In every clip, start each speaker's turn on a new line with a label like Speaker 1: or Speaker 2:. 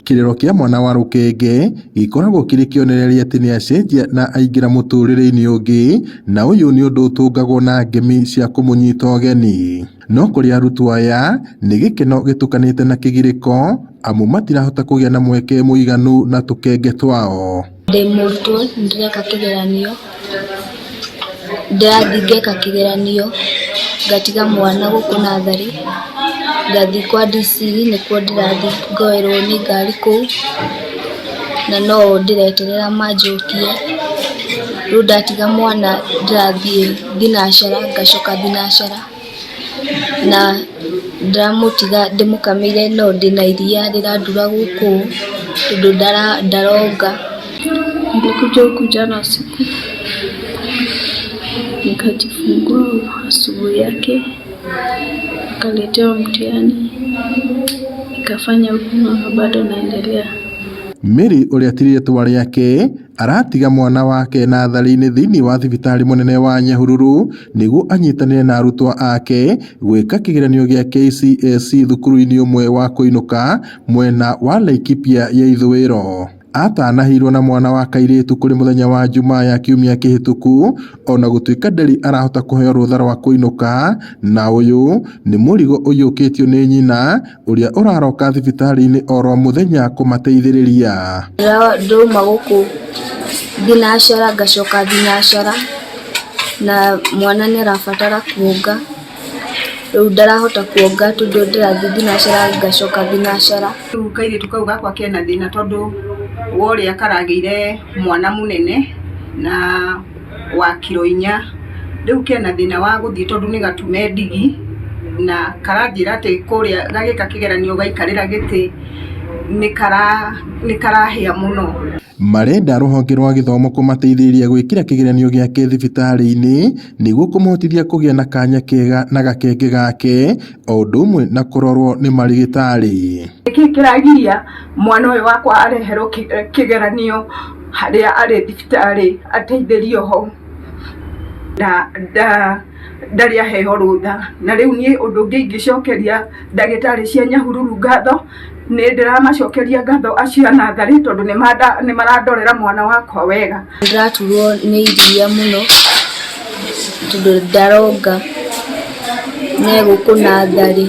Speaker 1: Kĩrĩro kĩa mwana wa rũkenge gĩkoragwo kĩrĩ kĩonereria atĩ nĩacenjia na aingĩra mũtũrĩre-inĩ ũngĩ, na ũyũ nĩ ũndũ ũtũngagwo na ngemi cia kũmũnyita ũgeni. No kũrĩ arutwo aya nĩ gĩkeno gĩtukanĩte na kĩgirĩko amu matirahota kũgĩa na mweke mũiganu na tũkenge twao.
Speaker 2: Ndĩ mũrutwo nĩndĩreka kĩgeranio, ndĩrathiĩ ngeka kĩgeranio, ngatiga mwana gũkũ natharĩ, ngathiĩ kwa DC nĩkuo ndĩrathiĩ ngoerwo nĩ ngari kũu, na no o ndĩreterera manjokie. Rĩu ndatiga mwana ndĩrathiĩ thinacara ngacoka thinacara, na ndĩramũtiga ndĩmũkamĩire no ndĩna iria rĩrandura gũkũ tondũ ndaronga.
Speaker 3: Nilikuja huku jana usiku nikajifungua asubuhi yake, nikaletewa mtihani nikafanya huku na bado naendelea.
Speaker 1: Mary ũrĩa ti rĩtwa rĩake aratiga mwana wake natharĩ-inĩ thĩinĩ wa thibitarĩ mũnene wa Nyahururu nĩguo anyitanĩre na arutwo ake gwĩka kĩgeranio gĩa KCSE thukuru-inĩ ũmwe wa kũinũka mwena wa Laikipia ya ithũĩro. Atanahĩirwo na mwana wa kairĩtu kũrĩ mũthenya wa Jumaa ya kiumia kĩhĩtũku ona gũtuĩka ndarĩ arahota kũheo rũtha rwa kũinũka, na ũyũ nĩ mũrigo ũiyũkĩtio nĩ nyina ũrĩa ũraroka thibitarĩ-inĩ oro mũthenya kũmateithĩrĩria.
Speaker 2: Ndauma gũkũ thinacara ngacoka thinacara na mwana nĩ arabatara kuonga, rĩu ndarahota kuonga tondũ ndĩrathiĩ thinacara ngacoka thinacara.
Speaker 4: Rĩu kairĩtu kau gakwa kena thĩna tondũ wa ũrĩa karagĩire mwana mũnene na wa kiro 4, rĩu kena thĩna wa gũthiĩ tondũ nĩ gatume ndigi na karanjĩra atĩ kũrĩa gagĩka kĩgeranio gaikarĩra gĩtĩ nĩ karahĩa mũno.
Speaker 1: Marenda rũhonge rwa gĩthomo kũmateithĩrĩria gwĩkĩra kĩgeranio gĩake thibitarĩ-inĩ nĩguo kũmũhotithia kũgĩa na kanya kega na gakenge gake o ũndũ ũmwe na kũrorwo nĩ marigĩtarĩ.
Speaker 4: Nĩkĩ kĩragiria mwana ũyũ wakwa areherwo kĩgeranio harĩa arĩ thibitarĩ ateithĩrio ho na ndarĩ aheo rũtha. Na rĩu niĩ ũndũ ũngĩ ingĩcokeria ndagĩtarĩ cia Nyahururu ngatho, nĩ ndĩramacokeria ngatho acio a natharĩ tondũ nĩ marandorera mwana wakwa wega.
Speaker 2: Ndĩraturwo nĩ iria mũno tondũ ndaronga me gũkũ natharĩ.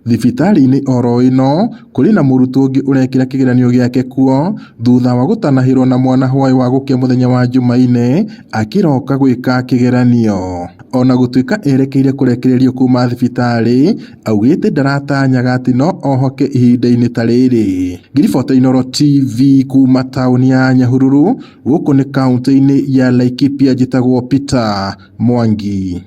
Speaker 1: Thibitarĩ-inĩ oro ĩno kũrĩ na mũrutwo ũngĩ ũrekĩra kĩgeranio gĩake kuo thutha wa gũtanahĩrwo na mwana hwaĩ wa gũkĩa mũthenya wa Jumaine akĩroka gwĩka kĩgeranio. Ona gũtuĩka erekeire kũrekererio kuma thibitarĩ, augĩte ndaratanyaga atĩ no ohoke ihinda-inĩ ta rĩrĩ. Ngiribota Inooro TV kuma taũni ya Nyahururu, gũkũ nĩ kaũntĩ-inĩ ya Laikipia, njĩtagwo Peter Mwangi.